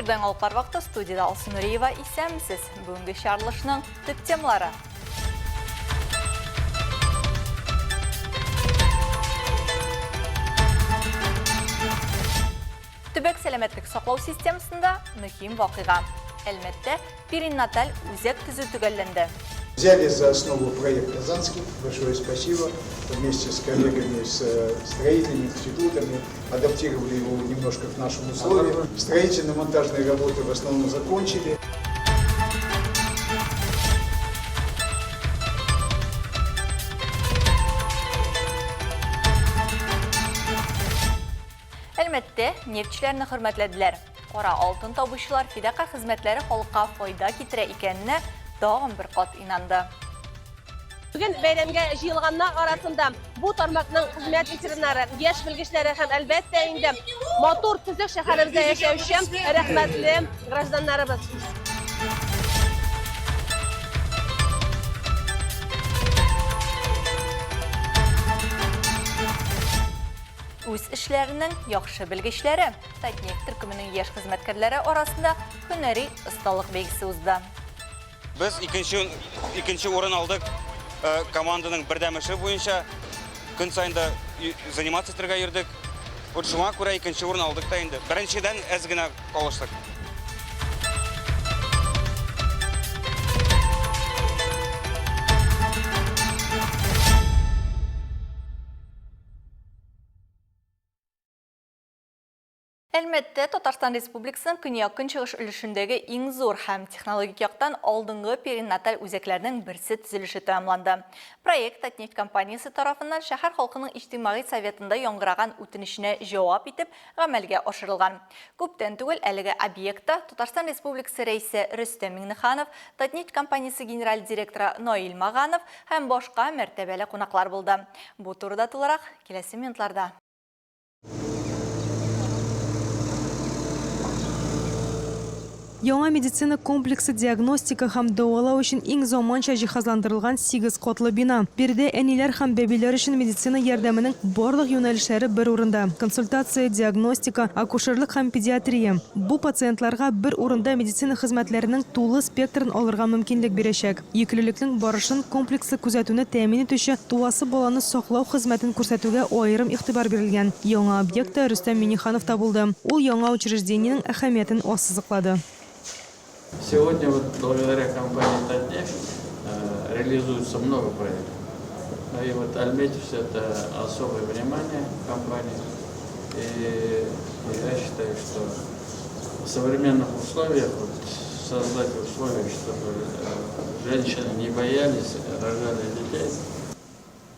Эфирда яңалыклар вакыты студиядә Алсу Нуриева. Исәнмесез. Бүгенге чыгарылышның төп темалары. Төбәк сәламәтлек саклау системасында мөһим вакыйга. Әлмәттә перинаталь үзәк төзү төгәлләнде. Взяли за основу проект «Казанский». Большое спасибо. Вместе с коллегами, с э, строительными институтами адаптировали его немножко к нашим условиям. Строительно-монтажные работы в основном закончили. Әлмәттә нефтьчеләрне хөрмәтләделәр. Кара алтын табучылар фидакарь хезмәтләре халыкка файда китерә икәненә тагын бер кат инанды. Бүген бәйрәмгә җыелганнар арасында бу тармакның хезмәт ветераннары, яшь белгечләре һәм, әлбәттә инде, матур, төзек шәһәребездә яшәүче рәхмәтле гражданнарыбыз. Үз эшләренең яхшы белгечләре, Татнефть төркеменең яшь хезмәткәрләре арасында һөнәри осталык бәйгесе узды. Без икенче, икенче урын алдык э, команданың бердәм эше буенча. Көн саен да заниматься итәргә йөрдек. Вот шуңа күрә икенче урын алдык та инде. Беренчедән әз генә калыштык. Әлмәттә Татарстан Республикасының көньяк-көнчыгыш өлешендәге иң зур һәм технологик яктан алдынгы перинаталь үзәкләрнең берсе төзелеше тәмамланды. Проект Татнефть компаниясе тарафыннан шәһәр халкының иҗтимагый советында яңгыраган үтенеченә җавап итеп гамәлгә ашырылган. Күптән түгел әлеге объектта Татарстан Республикасы Рәисе Рөстәм Миңнеханов, Татнефть компаниясе генераль директоры Наил Маганов һәм башка мәртәбәле кунаклар булды. Бу турыда тулырак киләсе минутларда. Яңа медицина комплексы диагностика һәм дәвалау өчен иң заманча җиһазландырылган сигез катлы бина. Биредә әниләр һәм бәбиләр өчен медицина ярдәменең барлык юнәлешләре бер урында, консультация, диагностика, акушерлык һәм педиатрия. Бу пациентларга бер урында медицина хезмәтләренең тулы спектрын алырга мөмкинлек бирәчәк. Йөклелекнең барышын комплекслы күзәтүне тәэмин итүче туасы баланы саклау хезмәтен күрсәтүгә аерым игътибар бирелгән. Яңа объектта Рөстәм Миңнеханов та булды. Ул яңа учреждениенең әһәмиятен ассызыклады. Сегодня вот благодаря компании Татнефть реализуется много проектов. Ну и вот Альметьевск это особое внимание компании. И я считаю, что в современных условиях вот, создать условия, чтобы э, женщины не боялись, рожали детей.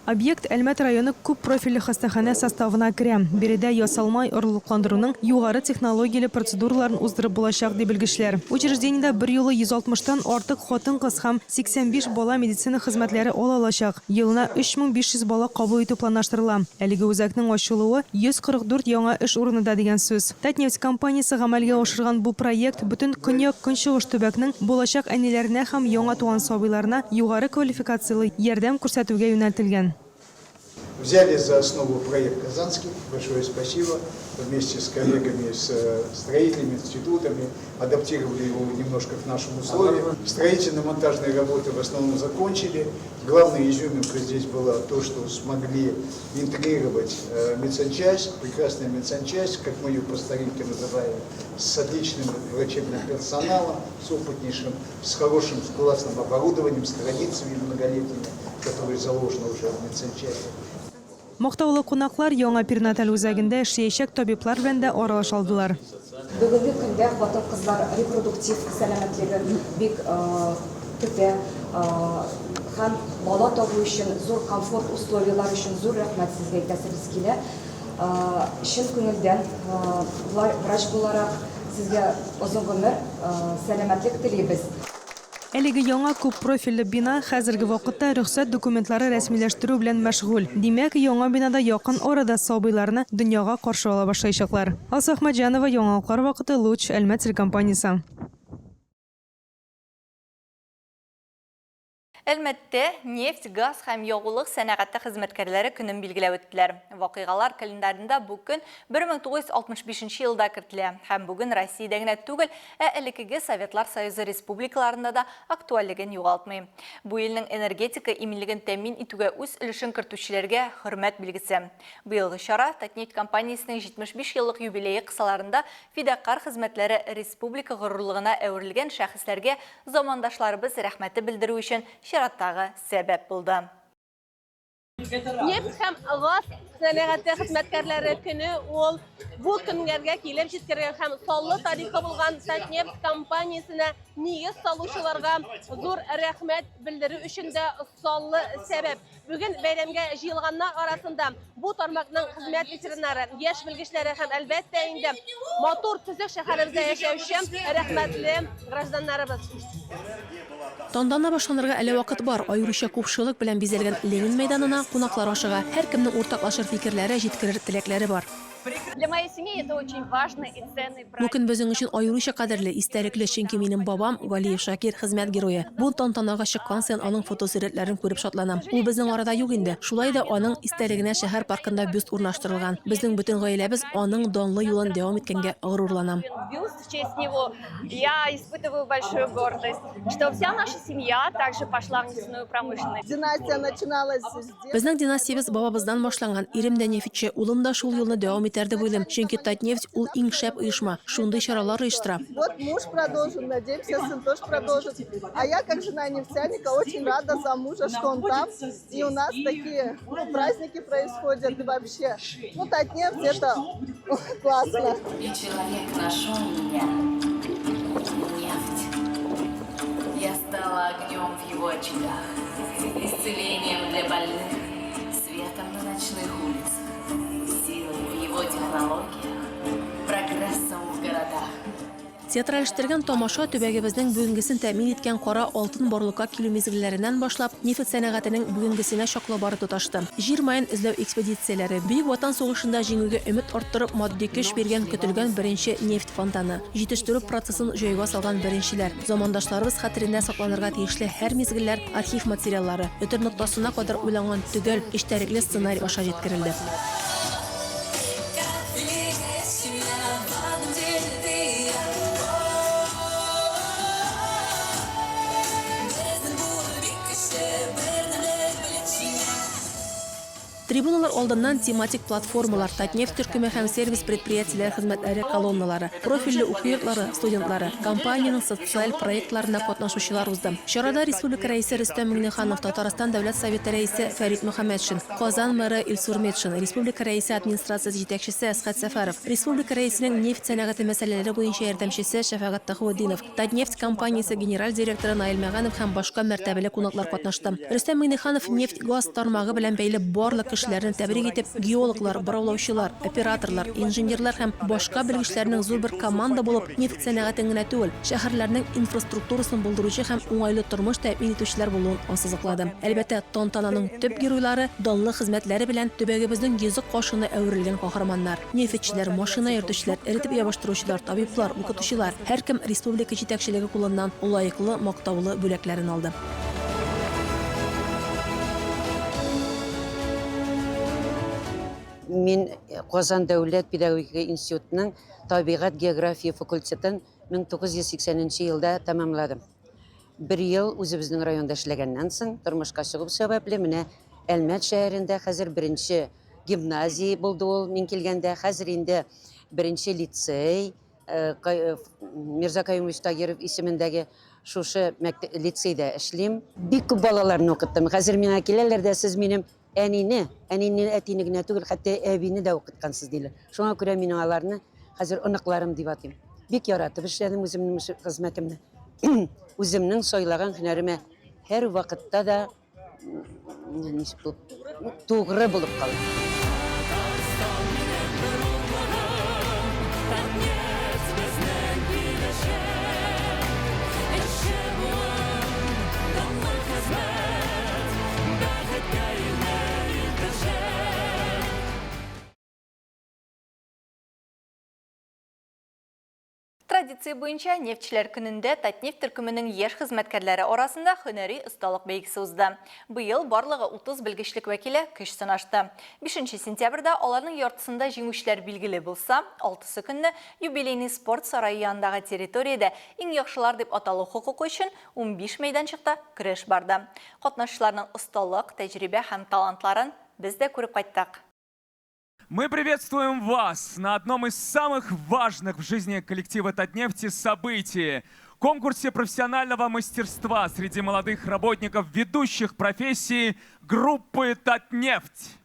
Объект Әлмәт районы күп профильле хастаханә составына керә. Биредә ясалма орлыкландыруның югары технологияле процедураларын уздырып булачак, ди белгечләр. Учреждениедә берьюлы 160 тан артык хатын-кыз һәм 85 бала медицина хезмәтләре ала алачак. Елына 3500 бала кабул итү планлаштырыла. Әлеге үзәкнең ачылуы, 144 яңа эш урыны да дигән сүз. Татнефть компаниясе гамәлгә ашырган бу проект бөтен көньяк-көнчыгыш төбәкнең булачак әниләренә һәм яңа туган сабыйларына югары квалификацияле ярдәм күрсәтүгә юнәлтелгән. Взяли за основу проект Казанский. Большое спасибо. Вместе с коллегами, с э, строительными институтами адаптировали его немножко к нашим условиям. Строительно-монтажные работы в основном закончили. Главной изюминкой здесь было то, что смогли интегрировать э, медсанчасть, прекрасная медсанчасть, как мы ее по старинке называем, с отличным врачебным персоналом, с опытнейшим, с хорошим, с классным оборудованием, с традициями многолетними, которые заложены уже в медсанчасти. Мактаулы кунаклар яңа перинаталь үзәгендә эшләячәк табиблар белән дә аралаша алдылар. Бүгенге көндә хатын-кызлар репродуктив сәламәтлеген бик көтә һәм бала табу өчен зур комфорт условияләр өчен зур рәхмәт сезгә әйтәсебез килә. Чын күңелдән врач буларак сезгә озын гомер, сәламәтлек телибез. Әлеге яңа күп профильле бина хәзерге вакытта рөхсәт документлары рәсмиләштерү белән мәшгуль. Димәк, яңа бинада якын арада сабыйларны дөньяга каршы ала башлаячаклар. Алсу Әхмәтҗанова, Яңалыклар вакыты, Луч, Әлмәт телекомпаниясе. Әлмәттә нефть, газ һәм ягулык сәнәгате хезмәткәрләре көнен билгеләп үттеләр. Вакыйгалар календаренда бу көн 1965 елда кертелә һәм бүген Россиядә генә түгел, ә элеккеге Советлар Союзы республикаларында да актуальлеген югалтмый. Бу илнең энергетика иминлеген тәэмин итүгә үз өлешен кертүчеләргә хөрмәт билгесе. Быелгы чара Татнефть компаниясенең 75 еллык юбилее кысаларында фидакарь хезмәтләре республика горурлыгына әверелгән шәхесләргә замандашларыбыз рәхмәте белдерү өчен чираттагы сәбәп булды. Нефть һәм газ сәнәгате хезмәткәрләре көне ул бу көннәргә килеп җиткергән һәм саллы тарихы булган Татнефть компаниясенә нигез салучыларга зур рәхмәт белдерү өчен дә саллы сәбәп. Бүген бәйрәмгә җыелганнар арасында бу тармакның хезмәт ветераннары, яшь белгечләре һәм, әлбәттә инде, матур, төзек шәһәребездә яшәүче рәхмәтле гражданнарыбыз. Тантана башланырга әле вакыт бар. Аеруча купшылык белән бизәлгән Ленин мәйданына кунаклар ашыга. Һәркемнең уртаклашыр фикерләре, җиткерер теләкләре бар. Для моей семьи это очень важный и ценный Бу көн безнең өчен аеруча кадерле, истәлекле, чөнки минем бабам, Галиев Шакир, хезмәт герое. Бу тантанага чыккан саен аның фотосурәтләрен күреп шатланам. Ул безнең арада юк инде. Шулай да аның истәлегенә шәһәр паркында бюст урнаштырылган. Безнең бөтен гаиләбез аның данлы юлын дәвам иткәнгә горурланам. Бюст в честь него. Я испытываю большую гордость, что вся наша семья также пошла в нефтяную промышленность. Династия начиналась с детства. Безнең династиябез бабабыздан башланган. Ирем дә нефтьче, улым да шул юлны дәвам итәр дип уйлыйм. Чөнки Татнефть ул иң шәп оешма, шундый чаралар оештыра. Вот муж продолжил, надеемся, сын тоже продолжит. А я, как жена нефтяника, очень рада за мужа, что он там. И у нас такие, ну, праздники происходят и вообще. Ну, Татнефть это классно. И человек нашел меня. Нефть. Я стала огнем в его очагах, исцелением для больных, светом на ночных улицах, силой в его технологиях, прогрессом в городах. Театральләштергән тамаша төбәгебезнең бүгенгесен тәэмин иткән кара алтын барлыкка килү мизгелләреннән башлап, нефть сәнәгатенең бүгенгесенә чаклы барып тоташты. Җир маен эзләү экспедицияләре, Бөек Ватан сугышында җиңүгә өмет арттырып матди көч биргән көтелгән беренче нефть фонтаны, җитештерү процессын җайга салган беренчеләр, замандашларыбыз хәтерендә сакланырга тиешле һәр мизгелләр архив материаллары, өтер ноктасына кадәр уйланган төгәл, эчтәлекле сценарий аша җиткерелде. Трибуналар алдыннан тематик платформалар, Татнефть төркеме һәм сервис предприятиеләре хезмәтләре колонналары, профильле уку йортлары студентлары, компаниянең социаль проектларында катнашучылар узды. Чарада республика Рәисе Рөстәм Миңнеханов, Татарстан Дәүләт Советы Рәисе Фәрит Мөхәммәтшин, Казан мэры Илсур Метшин, республика Рәисе администрациясе җитәкчесе Әсгать Сәфәров, республика Рәисенең нефть сәнәгате мәсьәләләре буенча ярдәмчесе Шәфәгать Тәхуетдинов, Татнефть компаниясе генераль директоры Наил Мәганов һәм башка мәртәбәле кунаклар катнашты. Рөстәм Миңнеханов нефть-газ тармагы белән бәйле барлык кешеләрне тәбрик итеп, геологлар, бораулаучылар, операторлар, инженерлар һәм башка белгечләрнең зур бер команда булып нефть сәнәгатен генә түгел, шәһәрләрнең инфраструктурасын булдыручы һәм уңайлы тормыш тәэмин итүчеләр булуын ассызыклады. Әлбәттә, тантананың төп геройлары, данлы хезмәтләре белән төбәгебезнең йөзек кашына әверелгән каһарманнар. Нефтьчеләр, машина йөртүчеләр, эретеп ябыштыручылар, табиблар, укытучылар, һәркем республика җитәкчелеге кулыннан лаеклы, мактаулы бүләкләрен алды. Мин Казан дәүләт педагогика институтының табигать-география факультетын 1980 нче елда тәмамладым. Бер ел үзебезнең районда эшләгәннән соң, тормышка чыгу сәбәпле, менә Әлмәт шәһәрендә хәзер беренче гимназия булды ул мин килгәндә, хәзер инде беренче лицей, э, э, Мирза Каюмович Тагиров исемендәге шушы лицейда эшлим. Бик күп балаларны укыттым. Хәзер миңа киләләр дә, сез минем Әнине, әнине, әтине генә түгел, хәтта әбине дә укыткансыз, диләр. Шуңа күрә мин аларны хәзер оныкларым дип атыйм. Бик яратып эшләдем үземнең хезмәтемне. Үземнең сайлаган һөнәремә һәрвакытта да ничек булып, тугры булып калдым. Традиция буенча Нефтьчеләр көнендә Татнефть төркеменең яшь хезмәткәрләре арасында һөнәри осталык бәйгесе узды. Быел барлыгы 30 белгечлек вәкиле көч сынашты. Бишенче сентябрьдә аларның яртысында җиңүчеләр билгеле булса, алтысы көнне Юбилейный спорт сарае янындагы территориядә иң яхшылар дип аталу хокукы өчен 15 мәйданчыкта көрәш барды. Катнашучыларның осталык, тәҗрибә һәм талантларын без дә күреп кайттык. Мы приветствуем вас на одном из самых важных в жизни коллектива Татнефти событий – конкурсе профессионального мастерства среди молодых работников ведущих профессий группы Татнефть.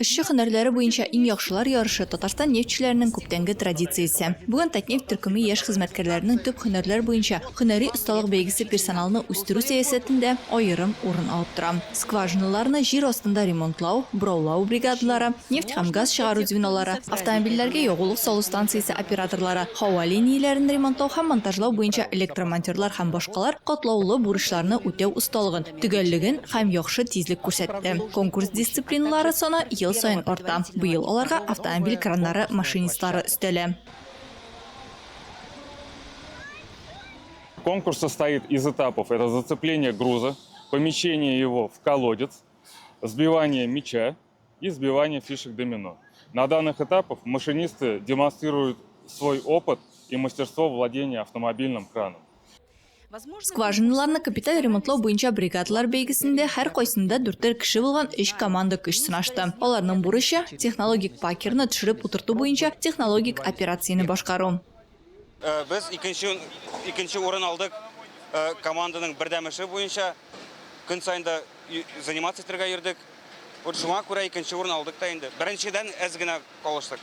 Эшче һөнәрләре буенча иң яхшылар ярышы Татарстан нефтьчеләренең күптәнге традициясе. Бүген Татнефть төркеме яшь хезмәткәрләренең төп һөнәрләр буенча һөнәри осталык бәйгесе персоналны үстерү сәясәтендә аерым урын алып тора. Скважиналарны җир астында ремонтлау, бораулау бригадалары, нефть һәм газ чыгару звенолары, автомобильләргә ягулык салу станциясе операторлары, һава линияләрен ремонтлау һәм монтажлау буенча электромонтерлар һәм башкалар катлаулы бурычларны үтәү осталыгын, төгәллеген һәм яхшы тизлек күрсәтте. Конкурс дисциплиналары саны ел саен арта. Быел аларга автомобиль краннары машинистлары өстәлә. Конкурс состоит из этапов. Это зацепление груза, помещение его в колодец, сбивание мяча и сбивание фишек домино. На данных этапах машинисты демонстрируют свой опыт и мастерство владения автомобильным краном. Скважиналарны капиталь ремонтлау буенча бригадалар бәйгесендә һәркайсында дүртәр кеше булган өч команда көч сынашты. Аларның бурычы, технологик пакерны төшереп утырту буенча технологик операцияне башкару. Без икенче икенче урын алдык команданың бердәм эше буенча. Көн саен да заниматься итәргә йөрдек. Вот шуңа күрә икенче урын алдык та инде. Беренчедән әз генә калыштык.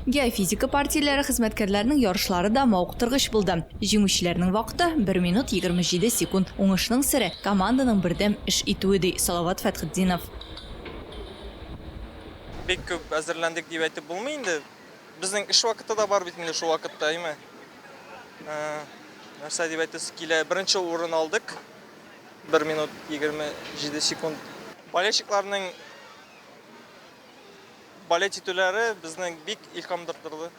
Геофизика партияләре хезмәткәрләренең ярышлары да мавыктыргыч булды. Җиңүчеләрнең вакыты, бер минут 27 секунд. Уңышның сере, команданың бердәм эш итүе, ди Салават Фәтхетдинов. Бик күп әзерләндек дип әйтеп булмый инде. Безнең эш вакыты да бар бит инде шул вакытта, әйме? Нәрсә дип әйтәсе килә, беренче урын алдык. 1 минут 27 секунд. Болельщикларның болеть итүләре безне бик илһамдырдырды.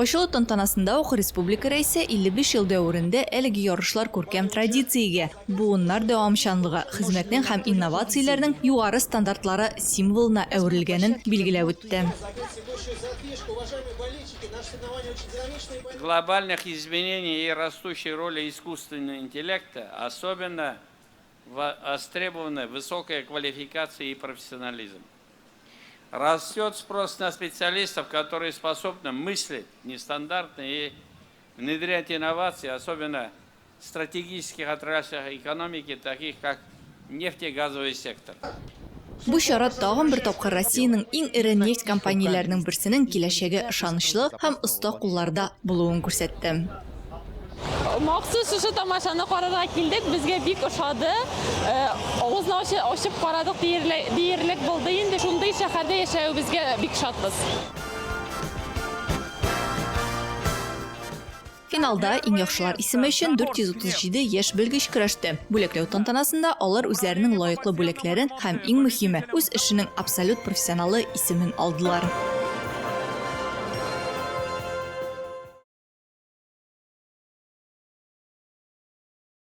Ачылу тантанасында ук республика Рәисе 55 ел дәверендә әлеге ярышлар күркәм традициягә, буыннар дәвамчанлыгы, хезмәтнең һәм инновацияләрнең югары стандартлары символына әверелгәнен билгеләп үтте. Глобальных изменений и растущей роли искусственного интеллекта особенно востребованы высокая квалификация и профессионализм. Растет спрос на специалистов, которые способны мыслить нестандартно и внедрять инновации, особенно в стратегических отраслях экономики, таких как нефтегазовый сектор. Бу чара тагын бер тапкыр Россиянең иң эре нефть компанияләренең берсенең киләчәге ышанычлы һәм оста кулларда булуын күрсәтте. Махсус шушы тамашаны карарга килдек, безгә бик ошады. Авызны ачып карадык диярлек булды инде. Шундый шәһәрдә яшәвебезгә бик шатбыз. Финалда иң яхшылар исеме өчен 437 яшь белгеч көрәште. Бүләкләү тантанасында алар үзләренең лаеклы бүләкләрен һәм, иң мөһиме, үз эшенең абсолют профессионалы исемен алдылар.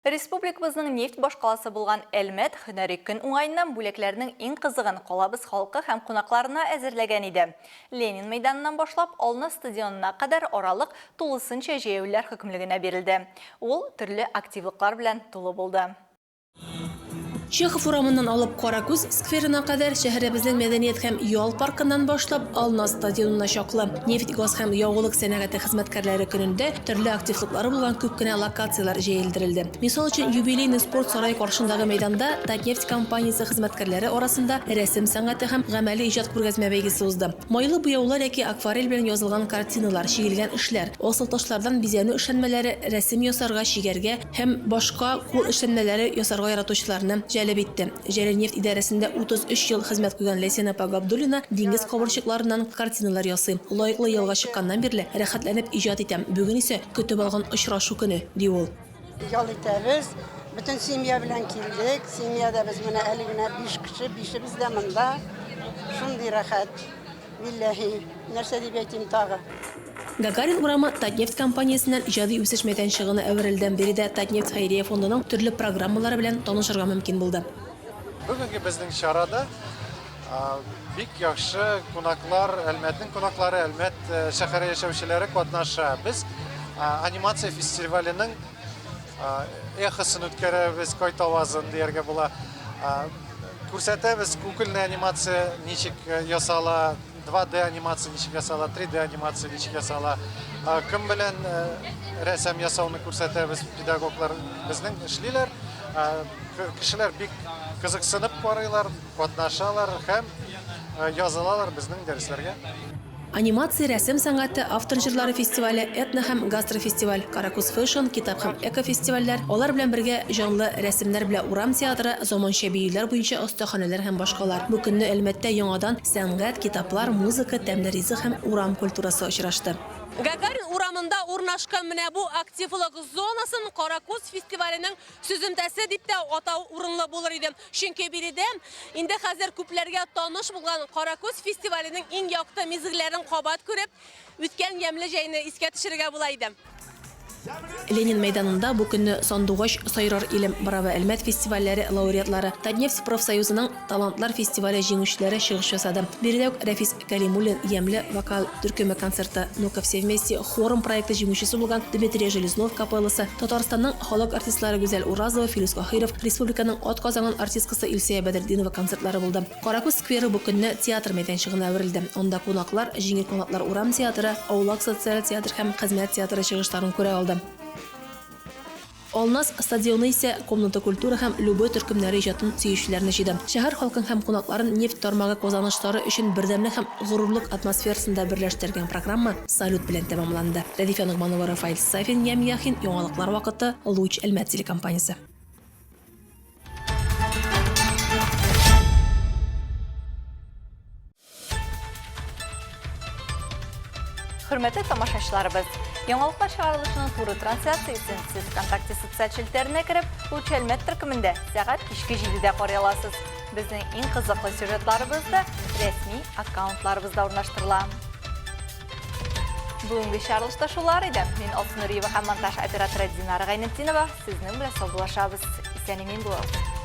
Республикабызның нефть башкаласы булган Әлмәт һөнәри көн уңаеннан бүләкләрнең иң кызыгын калабыз халкы һәм кунакларына әзерләгән иде. Ленин мәйданыннан башлап Алны стадионына кадәр аралык тулысынча җәяүлеләр хөкемлегенә бирелде. Ул төрле активлыклар белән тулы булды. Чехов урамыннан алып Каракүз скверына кадәр, шәһәребезнең мәдәният һәм ял паркыннан башлап Алнас стадионына чаклы нефть, газ һәм ягулык сәнәгате хезмәткәрләре көнендә төрле активлыклары булган күп кенә локацияләр җәелдерелде. Мисал өчен, Юбилейный спорт сарае каршындагы мәйданда Татнефть компаниясе хезмәткәрләре арасында рәсем сәнгате һәм гамәли иҗат күргәзмә бәйгесе узды. Майлы буяулар яки акварель белән язылган картиналар, чигелгән эшләр, асылташлардан бизәнү эшләнмәләре рәсем ясарга, чигәргә, Һәм башка кул эшләнмәләре ясарга яратучыларны җәлеп итте. Җәлилнефть идарәсендә 33 ел хезмәт куйган Ләйсән апа Габдуллина диңгез кабырчыкларыннан картиналар ясый. Лаеклы ялга чыкканнан бирле рәхәтләнеп иҗат итәм, бүген исә көтеп алган очрашу көне, ди ул. Ял итәбез. Бөтен семья белән килдек. Семьяда без менә әле генә биш кеше, бишебез дә монда. Шундый рәхәт. Билләһи, нәрсә дип әйтим тагы. Гагарин урамы Татнефть компаниясеннән иҗади үсеш мәйданчыгына әверелде. Биредә Татнефть хәйрия фондының төрле программалары белән танышырга мөмкин булды. Бүгенге безнең чарада бик яхшы кунаклар, Әлмәтнең кунаклары, Әлмәт шәһәре яшәүчеләре катнаша. Без анимация фестиваленең эхосын үткәрәбез, кайтавазын дияргә була. Күрсәтәбез кукольный анимация ничек ясала, 2D анимация ничек ясала, 3D анимация ничек ясала. Кем белән рәсем ясауны күрсәтәбез, педагоглар безнең эшлиләр. Кешеләр бик кызыксынып карыйлар, катнашалар һәм язылалар безнең дәресләргә. Анимация, рәсем сәнгате, автор җырлары фестивале, этно һәм гастрофестиваль, Каракүз фэшн, китап һәм экофестивальләр, алар белән бергә җанлы рәсемнәр белән урам театры, заманча биюләр буенча остаханәләр һәм башкалар. Бу көнне Әлмәттә яңадан сәнгать, китаплар, музыка, тәмле ризык һәм урам культурасы очрашты. Гагарин урамында урнашкан менә бу активлык зонасын Каракүз фестиваленең сөземтәсе дип тә атау урынлы булыр иде. Чөнки биредә инде хәзер күпләргә таныш булган Каракүз фестиваленең иң якты мизгелләрен кабат күреп, үткән ямьле җәйне искә төшерергә була иде. Ленин мәйданында бу көнне Сандугач сайрар илем, Браво Әлмәт фестивальләре лауреатлары, Татнефть профсоюзының Талантлар фестивале җиңүчеләре чыгыш ясады. Биредә үк Рәфис Кәлимуллин Ямьле вокал төркеме концерты, Ну-ка все вместе хором проекты җиңүчесе булган Дмитрий Железнов капелласы, Татарстанның халык артистлары Гүзәл Уразова, Филүс Каһиров, республиканың атказанган артисткасы Илсөя Бәдретдинова концертлары булды. Каракүз скверы бу көнне театр мәйданчыгына әверелде. Анда кунаклар Җиңел канатлар урам театры, Аулак социаль театр һәм Хезмәт театры чыгышларын күрә алды. Алнас стадионы исә Комната культуры һәм Любэ төркемнәре иҗатын сөючеләрне җыйды. Шәһәр халкын һәм кунакларын нефть тармагы казанышлары өчен бердәмлек һәм горурлык атмосферасында берләштергән программа салют белән тәмамланды. Рәдифә Ногманова, Рафаэль Сафин, Ямь Яхин, Яңалыклар вакыты, Луч Әлмәт телекомпаниясе. Хөрмәтле тамашачыларыбыз, яңалыклар чыгарылышының туры трансляциясен сез ВКонтакте социаль челтәренә кереп, Луч Әлмәт төркемендә сәгать кичке 7-дә карый аласыз. Безнең иң кызыклы сюжетларыбыз да рәсми аккаунтларыбызда урнаштырыла. Бүгенге чыгарылышта шулар иде. Мин Алсу Нуриева һәм монтаж операторы Динара Гайнетдинова сезнең белән саубуллашабыз. Исән-имин булыгыз.